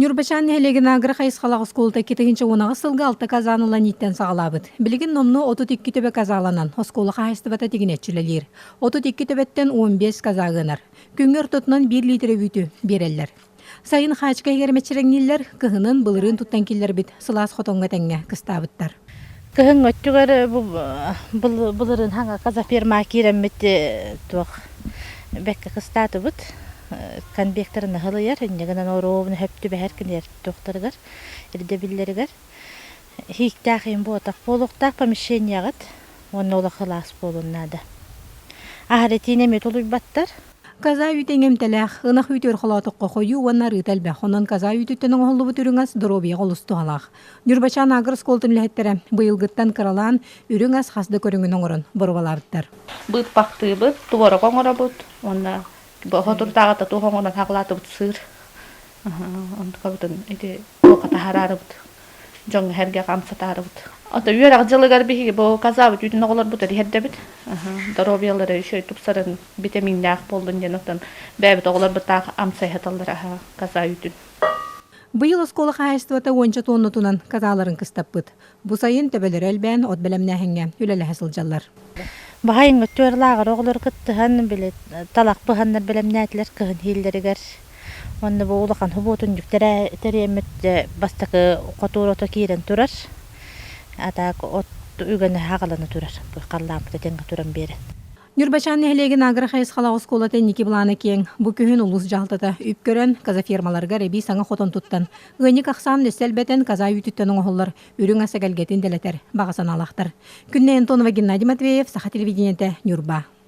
Ньурбачаан нэһилиэгин агро хайысхалаах оскуолата 2018 сылга алта казан ылан ииттэн саҕалаабыт. Билигин номнуо 32 төбө казаланан, оскуола хаһаайыстыбата тигинэччи үлэлиир. 32 төбөттөн 15 каза ыанар. Күҥҥэ ортотунан 1 литрэ үүтү биэрэллэр. Сайын хаачыка иһигэр мэччирэҥнииллэр, кыһынын былырыын туттан киллэрбит сылаас хотоҥҥо тэҥҥэ кыстаабыттар. Кыһыҥҥы өттүгэр былырыын хаҥа казаферма киирэммит туох бэккэ кыстаатыбыт. Конвекторын аһылыйар, инньэ гынан оруобуна сөп түбэһэр кинилэр туохтарыгар, ирдэбиллэригэр. Иһииктээх иһин буотах буолуохтаах помещениеҕыт уонна улахан кылаас буолуон наада. Аһар итиини эмиэ тулуйбаттар. Каза үүтэ иҥэмтэлээх, ынах үүтүгэр холоотоххо хойуу уонна арыыта элбэх. Онон каза үүтүттэн оҥоһуллубут үрүҥ ас доруобуйаҕа олус туһалаах. Ньурбачаан агро оскуолатын үлэһиттэрэ быйылгыттан кыралаан үрүҥ ас хас да көрүҥүн оҥорон боруобалаабыттар. Быыппахтыыбыт, творог оҥоробут уонна хотурдааҕыта туох оҥорон хаҕылаатыбыт сыыр. Онтукабытын ити туохха таһаарарыбыт дьоҥҥо сэргэҕэ амсатаарыбыт. Ото үөрэх дьылыгар биһиги бу казаабыт үүтүн оҕолорбутугар иһэрдэбит. Доруобуйалара үчүгэй тупсарын, витаминнээх буоллун диэн оттон бэйэбит оҕолорбут таах амсайһаталлар аһа казаа үүтүн. Быйыл оскуола хаһаайыстыбата уонча туоннатынан казааларын кыстаппыт. Бу сайын төбөлөрө элбээн от бэлэмнээһиҥҥэ үлэлэһэ сылдьаллар. Баһайыҥҥа түөр лааҕыр оҕолору кыттыһан, били талах быһаннар бэлэмнээтилэр кыһын иһиллэригэр. Уонна бу улахан субуотунньук тэрийэммит бастакы хотуур ото киирэн турар. А так от үгэнэ хаҕалана турар. Бу халлааммыт этэҥҥэ туран биэрэн. Ньурбачаан нэһилиэгин агро хайысхалаах оскуолата инники былаана киэҥ. Бу күһүн улуус дьаһалтата үп көрөн, казафермаларыгар эбии саҥа хотон туттан, ыанньык ахсаанын өссө элбэтэн, каза үүтүттэн оҥоһуллар үрүҥ ас эгэлгэтин дэлэтэр баҕа санаалаахтар. Күннэй Антонова, Геннадий Матвеев, Саха телевидениетэ, Ньурба.